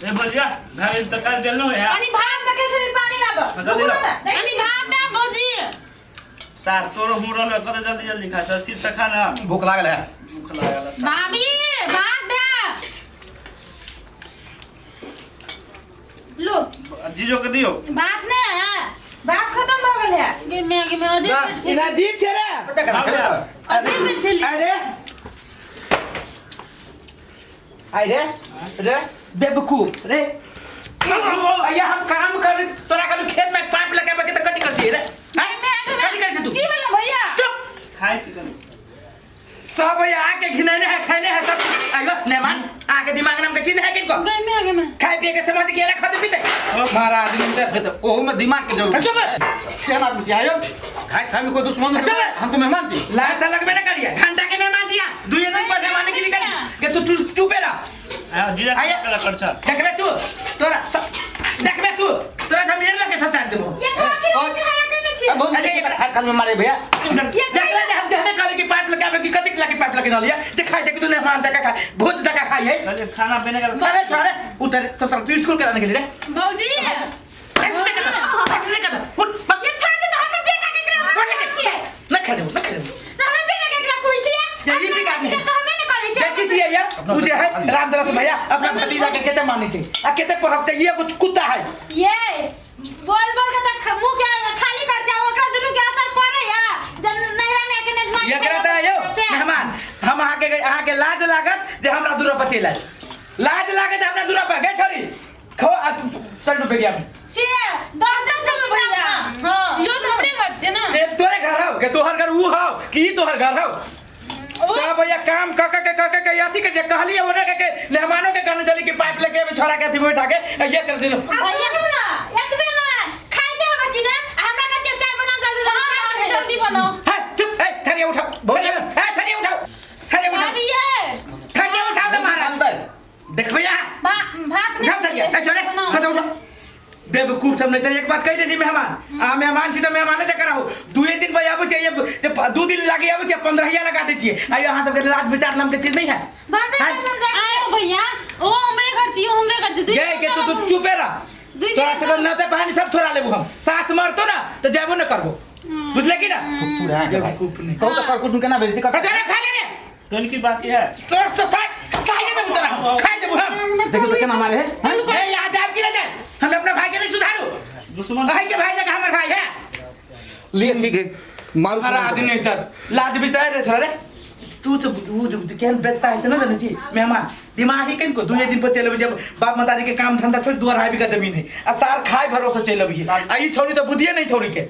ए भौजिया भए गेल तऽ काटि देलहुँ है। कनी भात पकै छै, पानी लाब। जल्दी लाब। कनी भात दे भौजी। सार तोरो मुँह रहल कते जल्दी जल्दी खा सस्ती से खा ना। भूख लागल है। भूख लागल है। भाभी भात दे। लो। जीजो के दियो। भात ने है। भात खत्म भ गेल है। गे मैं गे मैं अधिक पेट इधर जीत छै रे। अधिक पेट खेली। अरे अरे रे बेवकूफ रे, अय्या हम काम कर तोरा कहलू खेत में पाइप लगाबे के त कथि करछी रे? हैं? कथि करछी तू? की भेलै भैया? चुप। खाइ छी कनी। सब आके घिनैने है खैने है सब। आइयो मेहमान आके दिमाग नाम के चीज है किनको। गे मैं गे मैं खाए पिए के समझ के खाते पीते महाराज निंदर। तो ओहू में दिमाग के जरूरत। चुप। केहन आदमी छी आयो खाए खाए में कोई दुश्मन चुप। हम तो मेहमान छी। लाज त लगबे न करिए घंटा के मेहमान छी यहाँ दुए दिन पर मेहमान गिरी करी के तू तू चुपे रह। आ जीजा आइए। कला कर छ। देखबे तू तोरा देखबे तू तोरा जमीन लगे ससा देबो। ये कथी के हरा केने छी? अब बहुत अरे, ये- खाए खाए में मारे भैया। देख ले हम जहने कहले कि पाइप लगाबे कि कतेक लागे पाइप लगे रहलिए देखाई देख तू मेहमान जका खाए भोज जका खाई है। कहलिए खाना पीने का। अरे छोड़े उतर ससुर तू स्कूल कराने के लिए रे। भौजी ऐसे से कर ऐसे से कर उठ बक। ये छोड़ दे तो हमरा बेटा के एकरा उठ लेके। छियै। न खा देबो न खा देबो। तो हमरा बेटा के एकरा कोई छियै? ये भी काम है। जे कहबे ने करै छै। देखी छियै यार उ जे है रामदास भैया अपना भतीजा के केते मानै छै आ केते पढ़बते ये कुछ कुत्ता है। ये बोल बोल के त मुंह के खाली कर छै, ओकरा दुनू के असर पड़े या जब नैहरा में के नजमा। एकरा त आयो मेहमान हम अहाँ के अहाँ के लाज लागत जे हमरा दूर पर चलि आयल। लाज लागत जे हमरा दूर पर गे छोरी खो आ तू चल डूबे गया में। से 10 दिन चलो भैया। हां यो तो अपने घर छे ना। ए तोरे घर हौ के तोहर घर ऊ हौ कि ई तोहर घर हौ? सब भैया काम क क के क क के अथी के जे कहलिए ओने के के मेहमानों के कहने चली कि पाइप लेके अभी छोरा के अथी बैठा के ये कर दिलो। भैया ना एतबे ना खाइ दे होबे कि ना हमरा कते चाय बना जल्दी हाँ, जल्दी। जल्दी बनाओ। है चुप ए थरिया उठाओ थरिया ए थरिया उठाओ थरिया उठाओ। भाभी ये थरिया उठाओ ना महाराज। देख भैया। भात उठाओ थरिया ए छोरे बनाओ। बताओ उठाओ। बेवकूफ सब नहीं तो एक बात कही दे छी मेहमान आ मेहमान छी त मेहमाने जकर रहू दुए दिन पर आबै छै ये जे दू दिन लागे आबै छै 15 लगा दै छियै आइयो अहाँ सबके लाज विचार नाम के चीज नहीं है। भात हाँ। आयो भैया ओ हमरे घर छी ओ हमरे घर छी। गए के तू तू चुपे रह। दुई दिन तोरा से तो नते पानी सब छोड़ा लेबू हम सास मरतो ना तो जाबो न करबो बुझले कि ना? पूरा है भाई। बेवकूफ नहीं। कहू तो कर कुटुम केना भेजती कर। अरे खा ले रे। कौन की बाकी है? सोर से साइ साइ के देबू तोरा हम खाई देबू हम। देखियो तो केना मारे है। ए यहाँ जाब कि ना जाए हम अपना भाई के नहीं सुधारू। दुश्मन भाई के भाई जगह हमर भाई है। लिए ठीक है मारू। महाराज नहीं तर लाज बिचार रे छोरे तू तो उ जो केहन बेचता है से ना जानै छी मेहमान दिमाग ही केन को दुए दिन पर चलि अबै छै बाप मतारी के काम धंधा छोड़ 2.5 बीघा जमीन है आ सार खाय भरोसे चलि अबै आ ई छोरी तो बुद्धिए नहीं छोरी के।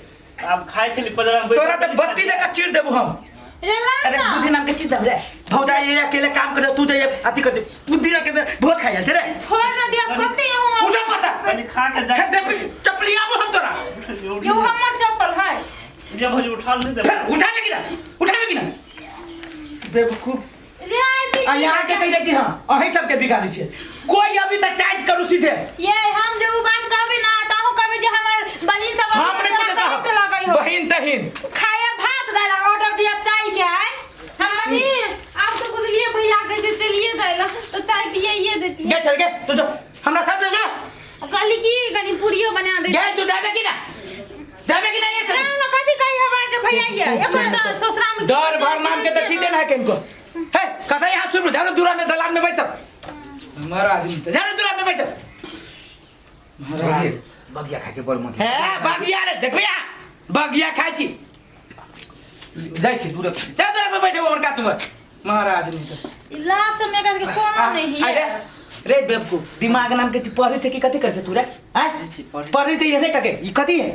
आब खाइ छली पजरा में बैठ तोरा तो बत्ती जगह चीर देबू हम। रे ला अरे ना। बुद्धि नाम के चीज दब रे भौजा ये अकेले काम करे तू तो ये अथी कर दे बुद्धि ना के बहुत खाई जाते रे। छोड़ ना दिया कते हम उठा पता कनी खा के जा। दे चपली आबू हम तोरा। यो हमर चप्पल है। जे भौजी उठा नहीं दे। फिर उठा ले कि ना उठाबे कि ना बेवकूफ। रे आई आ यहाँ के कहि दै छी हम अहीं सबके बिगाड़ी छियै कोई अभी तक टाइट करू सीधे। ये हम जे उ बात कहबे ना त अहूँ कहबे जे हमर बहिन सब हम नहीं कुछ करेक्ट लगै कहब हो। बहिन तहिन खाया भात दाल ऑर्डर दिया चाय के आय। हम भाभी आप तो बुझलिए भैया कहते चलिए जाइला तो चाय पिए देती है। गे चल गे तू जो हमरा सब ले जा। कहली कि कनी पूरियो बना दे। गे तू जाबे कि ना जाबे कि ना ये ना सब ना कथी कही हमार के भैया ये एकर तऽ ससुरा में डर भर नाम के त चीजे ना है किनको हे कथा यहाँ सुन जानो दूरा में दलान में बैसब महाराज जानो दूरा में बैसब महाराज। बगिया खाए के बड़ मन। हे बगिया रे देखबे यहाँ बगिया खाइ छी जाइ छी दूर। जा दूरा में बैठे हमर का तू महाराज नहीं तो लाश में के कोनो नहीं अरे है। रे बेवकूफ दिमाग नाम के चीज पढ़े छै कि कथी करे छै तू रे? हैं पढ़े छै ये कके ई कथी है?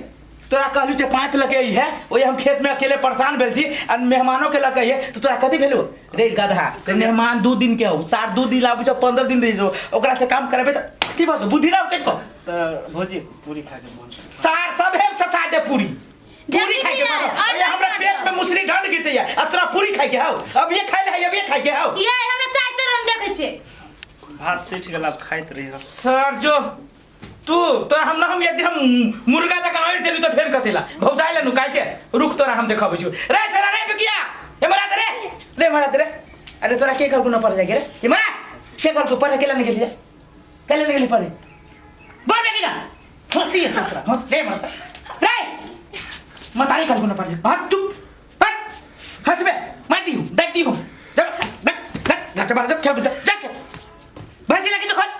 तोरा कहलू जे पाइप लगे है ओए हम खेत में अकेले परेशान भेल छी आ मेहमानो के लगे है तो तोरा कथी भेलो रे गधा? के मेहमान 2 दिन के हो सार 2 दिन आबे छौ 15 दिन रहि जो ओकरा से काम करबे त की बात बुद्धि ना के को। त भौजी पूरी खा के मन। सार सब हे ससा दे पूरी पूरी खाए के मन। अरे हमरा पेट में मुसरी ढंड घिचैया आ तोरा पूरी खाए के हौ अब ये खाए ले अब ये खाए के हौ। ये हमरा चाय तर हम देखै छियै। भात सठि गेल आब खाइत रही। सर जो तू तोरा हम ना हम एक दिन हम मुर्गा जकाँ ऐंठ देलू तो फेर कथी ला भौजाइ ला नुकाइ छै रुक तोरा हम देखबै छु रे छोरा रे बिकिया हे मरा रे रे मरा रे। अरे तोरा के कहलको न पढ़ जाए रे हे मरा के कहलको पढ़े केला नहीं गेलियै? कल ले गेली पढ़े बोल कि ना हंसी है ससुरा हंस रे मत रे मतारी कल को ना पढ़े हां चुप हट हंस बे मार दी हूं देख दी हूं जा देख देख जा जा जा खेल जा जा खेल भैंसी लगी तो खोल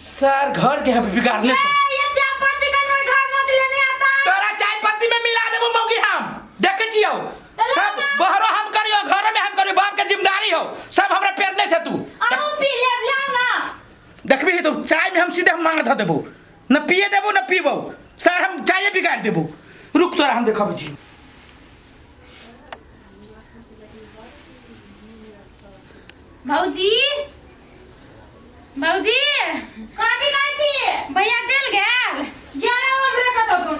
सर घर के हम बिगाड़ ले ये ये चाय पत्ती का नोट घर मत लेने आता। तोरा चाय पत्ती में मिला देबो मौगी हम देखे छियौ सब बहरो हम करियो घर में हम करियो बाप के जिम्मेदारी हो सब हमरा पेरने छै तू अहूँ पी लेब लाउ ना। देखबी तो चाय में हम सीधे हम मांग धऽ देबो न पिए देबो न पीबो सर हम चाय बिगाड़ देबो रुक तोरा हम देखबै छी। भौजी भौजी कथी कहै छी? भैया चलि गेल। 11 हमरा कतौ तू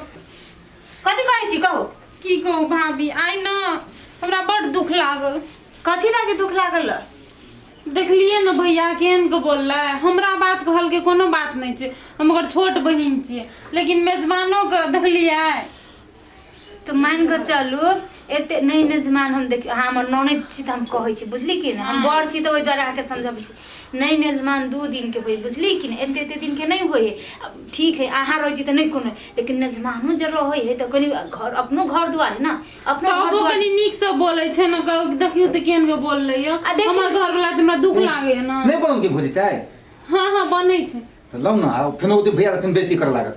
कथी कहै छी कहू? की कहू भाभी आइ न हमरा बड दुख लागल। कथी लागी दुख लागल? देखलिए न भैया केहन के बोललै हमरा बात कहलकै कोनो बात नहि छै हम ओकर छोट बहिन छियै लेकिन मेजबानो के देखलियै। तो मान के चलू एते नहीं मेजबान हम देखियो अहाँ हमर ननैद छी तऽ हम कहै छी बुझली कि ने हम बड़ छी तऽ ओहि दुआरे अहाँके समझबै छी। नहीं मेजबान 2 दिन के होय बुझली कि ने एते एते दिन के नहीं होय है। ठीक है अहाँ रहै छी तऽ नहीं कोनो लेकिन मेजबानो जे रहै है तऽ कनि घर अपनो घर दुआर है ना अपनो घर तबो दुआर कनि नीक से बोलै छै ने देखियौ तऽ केहन के बोललै आ देखियौ- हमर घर वाला हमरा दुख लागैया ना। नहीं बनल के भोजी चाय? हाँ हाँ बनै छै। तऽ लाउ ना आ फेनो ओते भैया फेन बेइज्जती करऽ लागत।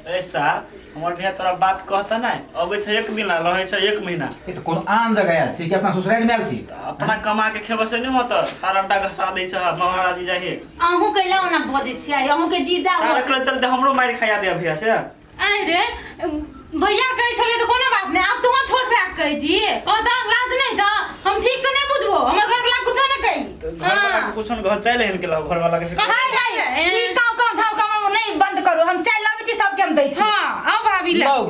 ए सार हमर भैया तोरा बात कहता नहीं अबै छै 1 दिन रहै छै 1 महीना। ई तऽ कोनो आन जगह आयल छी कि अपना ससुरारि में आयल छी? अपना कमा के खेबे से नहीं होता सारा अंडा घसा दै छै महाराजी जाहे। अहूँ कैला ओना बजै छियै अहूँ के जीजा सारा के चलते हमरो मारि खाया दे भैया से। आइ रे भैया कहै छलै तऽ कोनो बात नहि आब तोहूँ छोट भैया के कहै छी कहता लाज नहि छ हम ठीक से नहि बुझबो हमर घर वाला कुछो नहि कही। घर वाला के कुछो घर चाय लेहन के घर वाला के से कहाँ जाय ई काव काव झाव काव नहीं बंद करू हम चाय लाबै छी सबके हम दै छी। हाँ अब भाभी ले लाउ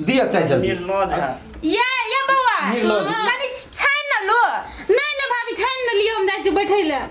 दिअ चाय जल्दी। निर्लज है। ये बौआ निर्लज। कनि छानि न लो। नहीं नहीं भाभी छानि न लियौ हम जाइ छी बैठै लए।